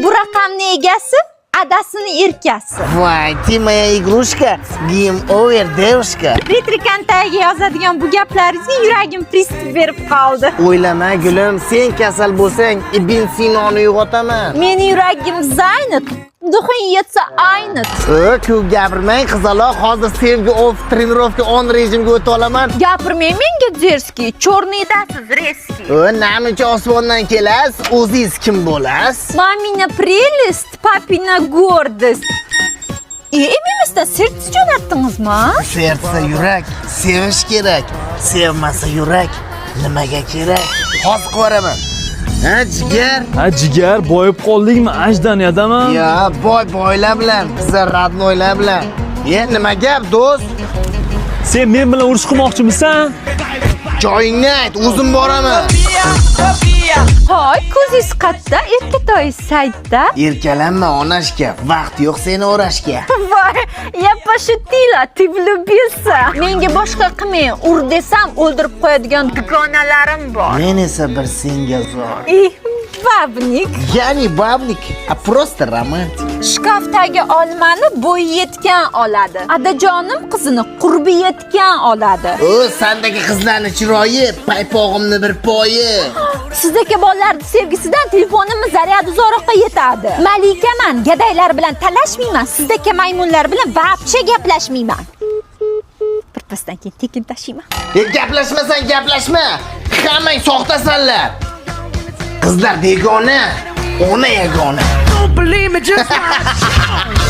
Bu raqamni egasi adasini erkasi. Voy, ты моя игрушка, game over, девушка. Retrikan tagiga yozadigan bu gaplaringizga yuragim приступ berib qoldi. O'ylama, gulim, sen kasal bo'lsang, Ibn Sinoni uyg'otaman. Meni yuragim занят. Дух ing yetsa aynit. Ko'p gapirmang, qizaloq, hozir sevgi off, тренировка on rejimga o'ta olaman. Gapirmang menga дерзкий, черный dasiz резкий. Namuncha osmondan kelasiz, o'zingiz kim bo'lasiz? Мамина прелесть, папина гордость. MMSdan сердце jo'natdingizmi? Сердце yurak, sevish kerak. Sevmasa yurak nimaga kerak? Hozir qilib. Ha, jigar? Ha, jigar, boyib qoldingmi? Ajdaniyadami? Yo, boy boylar bilan, biza родной lar bilan. Ye, nima gap, do'st? Sen men bilan urush qilmoqchimisan? Joyingni ayt, o'zim boraman. Hoy, ko'zingiz qatta, erkatoy saytda. Erkalanma, onashka, vaqt yo'q seni o'rashga. Voy, я пошутила, ты влюбился. Menga boshqa qilmang, ur desam o'ldirib qo'yadigan dugonalarim bor. Men esa bir senga zor. Ih, бабник. Я не бабник, а просто романтик. Shkafdagi olmani bo'yi yetgan oladi. Adajonim qizini qurbi yetgan oladi. O, sandagi qizlarni chiroyi, paypog'imni bir poyi. Sizdagi bolalarni sevgisidan telefonimni zaryadi uzoqroqqa yetadi. Malikaman, gadaylar bilan talashmayman, sizdagi maymunlar bilan вообще gaplashmayman. Birpasdan keyin tekin tashiyman. E, gaplashmasang gaplashma. Hammang soxtasanlar. Qizlar begona, ona yagona. Don't believe me, just watch.